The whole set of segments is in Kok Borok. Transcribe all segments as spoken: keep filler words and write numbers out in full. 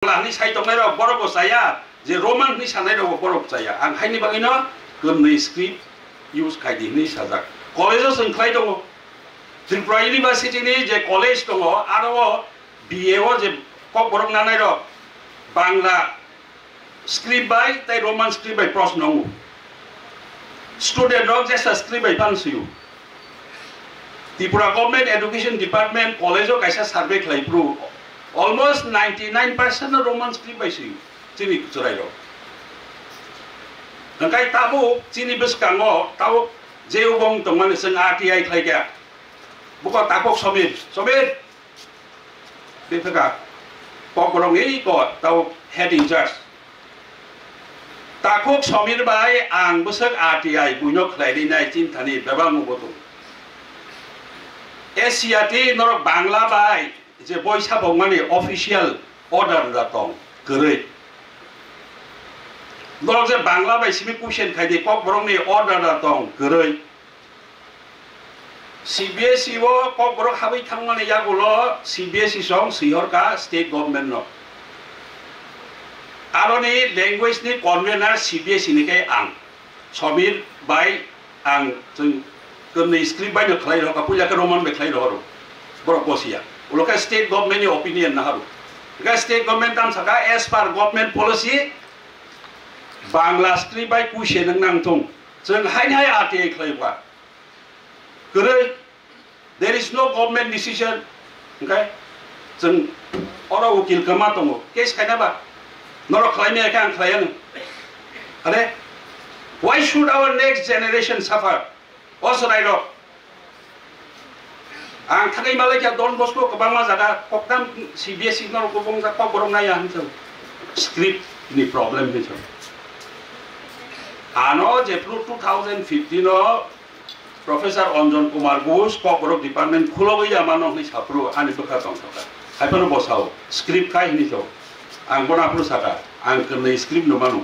Bangla hwnwi sai tongnai rok borok bo chaya, je Roman hwnwi sanai rok bo borok chaya. Ang haini bagwi no kwrwnwi script use khai di hwnwi sajak. College o chwng khlai tongo. Tripura University ni je college tongo, aro o B A o je Kokborok nanai rok Bangla script bai tei Roman script bai proshno wngo. Student rok jesa script bai phano swi o. Tripura Government Education Department college o kaisa survey khlai phuru almost ninety nine percent no Roman script bai swi o chini chwrai rok. Hwnkhe tabuk chini bwskango tabuk je ubong tongmani chwng R T I khlai kha. Buko takhuk Somir, Somir. Bifaka, Kokborok ni ko tau head in charge. Takhuk Somir bai ang bwswk R T I buino khlai rinai chinthani bebak mugo tong. S C R T norok Bangla bai je boisa bongmani official order da tong kwrwi. Norok je Bangla bai simi question khai di Kokborok ni order da tong kwrwi. C B S E o Kokborok habwi thangmani yagulo C B S E song swihor kha state government no. Aroni language ni convener C B S E ni khe ang. Somir bai ang chwng kwrwini script bai no khlai rw kha, puila khe Roman bai khlai rw horo. Borok bosiya. Ulo khe state government ni opinion naharu. Khe state government tam saka as per government policy Bangla script bai kuise nang nang thung. Chwng haini hai R T I khlai ba. Kwrwi, there is no government decision. Hwnkhe chwng oro ukil kwma tongo, case khaina ba? Norok khlai maya khe ang khlai anw. Are, why should our next generation suffer? O chwrairok. Ang thangwi malai kha Don Bosco kwbangma jaga kokdam C B S E norok kubung jak Kokborok naiya hwnwi chwng. Script ni problem hwnwi chwng. Ano jephru two thousand fifteen o Professor Anjan Kumar Ghosh, Kokborok Department khulogwi ya mano hwnwi saphuru ani bwkha tongthokha. Haiphano bo sao, script khai hwnwi sao. Ang bono aphuru sakha, ang kwrwini script no mano.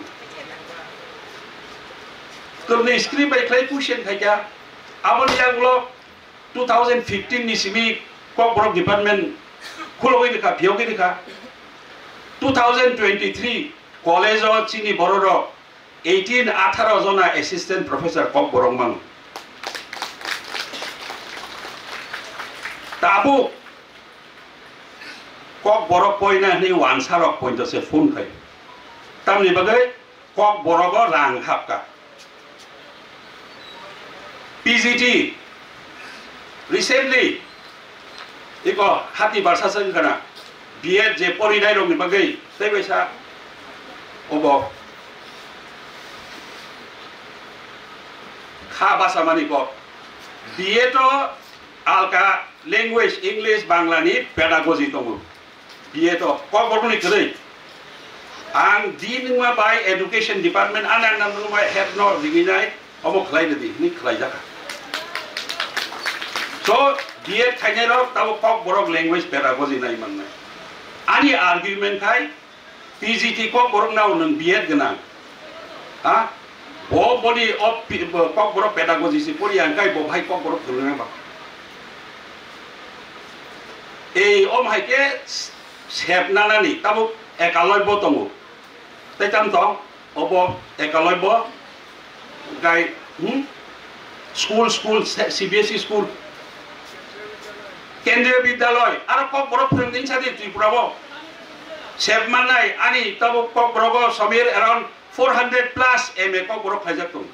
Kwrwini script bai khlai question khaikha. Aboni yagulo two thousand fifteen ni simi Kokborok Department khulogwi rwkha, phiyogwi rwkha. Two thousand twenty-three college o chini bororok eighteen, atharo jona assistant professor Kokborok mano. Tabuk Kokborok poina hwnwi wansarok poito se phone khai. Tamni bagwi Kokborogo rang hapkha. P G T, recently, iko hati barsa se wngkha na, B Ed je porinai rokni bagwi tei kaisa obo kha basa mani kok. B Ed o alka language, English, Bangla ni pedagogy tongo. B Ed o Kokborok ni kwrwi. Ang di nungma bai education department, ani ang nungma head no ringinai, omo khlai rwdi, hwnwi khlai jakha. So, B Ed khainai rok tabo Kokborok language pedagogy nai mannai. Ani argument khai, P G T Kokborok nao nwng B Ed gwnang. Ha? Bo boni o pi-, bo Kokborok pedagogy si pori ang kai bo bhai Kokborok phwrwngna ba. Ei, om hai khe s-, sep nanani, tabuk ekaloi bo tongo. Tei tam tong, obo ekaloi bo gai, hmm? School, school, se-, C B S E school. Kendriya Bidyaloi, aro Kokborok phwrwngdi sa di Tripura bo. Sep mannai, ani tabuk Kokborok o Somir around four hundred plus M A Kokborok khlaijak tongo.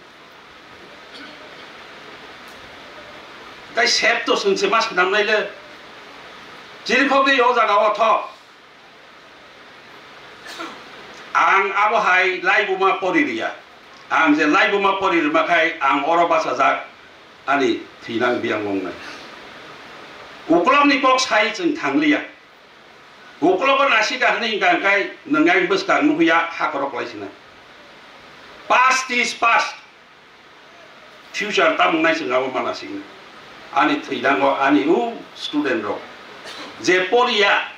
Tai sep to swngse ma swnamnai le. Chirikhok di o jaga o thok. Ang abo hai laibuma pori riya. Ang je laibuma pori rima khai ang oro bachajak ani thwinang biyang wngnai. Uklokni kok sai chwng thangliya. Uklogo nasika hwnwi hwnkha hwnkhe nwng ang bwskang nuhya hakhoro kwlai sinai. Past is past. Future tamung nai chwng abo mana singni. Ani thwidango ani u student rok je poriya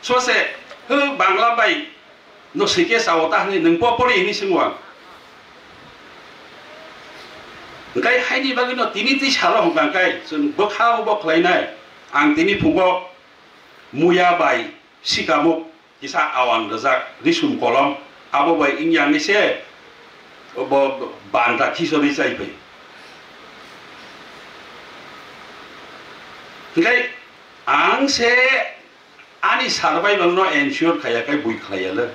sose hw Bangla bai no sike sao ta hwnwi nwng po pori hwnwi swngo ang. Hwnkhe haini bagwino tini twi salo hwnkha hwnkhe chwng bwkha o bo khlainai ang tini phungo muya bai sikamuk Kisa awan rijak risum kolom, abo bai wngya ni se bo banta khichori chai phai. Hingke ang se ani survival no ensure khaya kai bui khlaiya le.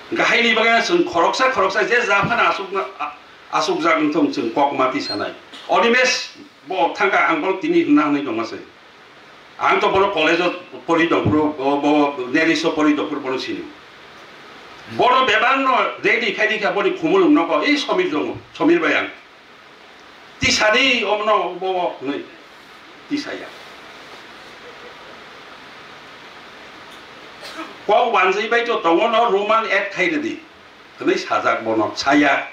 Hingke haini bagwi chwng khoroksa khoroksa je japhano asuk, asuk jak wngthong chwng kok mati sanai. Animesh bo thangka ang bo tini hwnna hwnwi tongma se. Ang to bono college o pori tongphuru, bo, bo Neris o pori tongphuru bono sini. Bono bebak no ready khai di kha boni khumulwng nogo, "Ei Somir tongo, Somir bai ang. Tisadi omno bo," hwnwi tisaya. "Kok wanjwi bai to tongo no Roman at khai rwdi," hwnwi sajak bono, saya.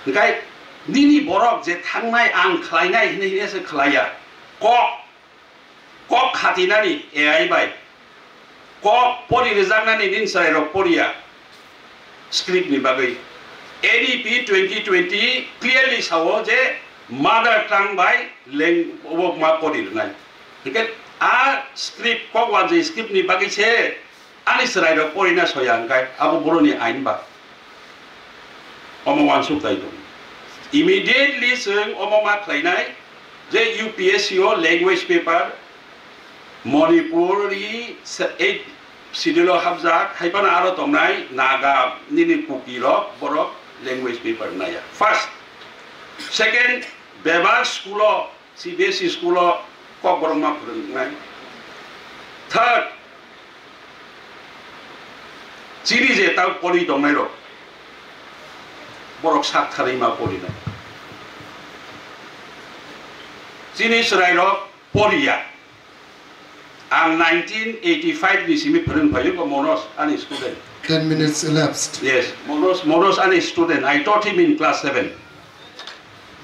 Hingkai nini borok je thangnai ang khlainai hinwi hinwi se khlaiya. Kok, kok khatinani A I bai. Kok pori rijaknani nin chwrairok poriya script ni bagwi. N E P twenty twenty clearly sao je mother tongue bai leng obo ma pori rwnai. Hingke a script kok wanjwi script ni bagwi se ani chwrairok porina soya hingkai abo boroni ain ba. Omo wansuk tai tong. Immediately chwng omo ma khlainai je U P S C o language paper Manipuri se-, eight schedule o hapjak, hai phano aro tongnai Naga, nini Kuki rok, borok language paper naya. First, second, bebak school o C B S E school o Kokborok ma phwrwngnai. Third, chini je tau pori tongnai rok, borok sak tharwi ma porinai. Chini chwrai rok poriya. Ang nineteen eighty-five ni simi phwrwng phaio, bo Monos ani student. Ten minutes elapsed. Yes, Monos, Monos ani student. I taught him in class seven.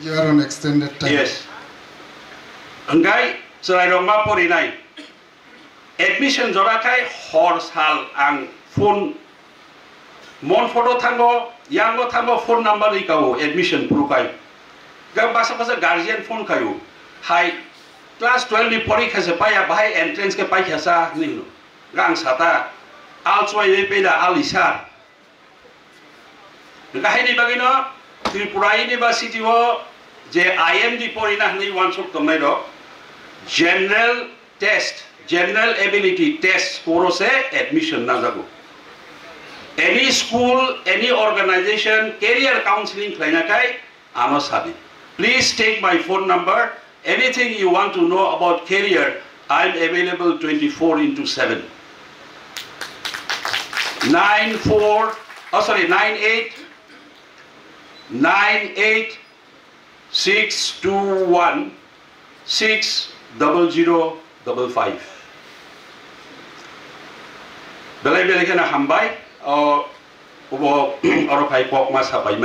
You are on extended time. Yes. Hingkai chwrairok ma porinai. Admission jora khai hor sal ang phone, mon photo thango, yango thango phone number ri kao admission phuru khai. Ga basa basa guardian phone khaio. Hai class twelve ni porikha se paya, bahai entrance khe paikha sa hinwi hino. Ga ang sata, al chwaiwi peda, al isa. Hingkhe haini bagwino Tripura University o je I M D porina hinwi wansuk tongnai rok, general test, general ability test koro se admission najago. Any school, any organization, career counseling khlaina khai ano sadi. Please take my phone number. Anything you want to know about career, I am available twenty-four into seven. Nine four, oh, sorry, nine eight nine eight six two one six double zero double five. Belai belai kheno hambai. O, obo oro phai kok ma sapai.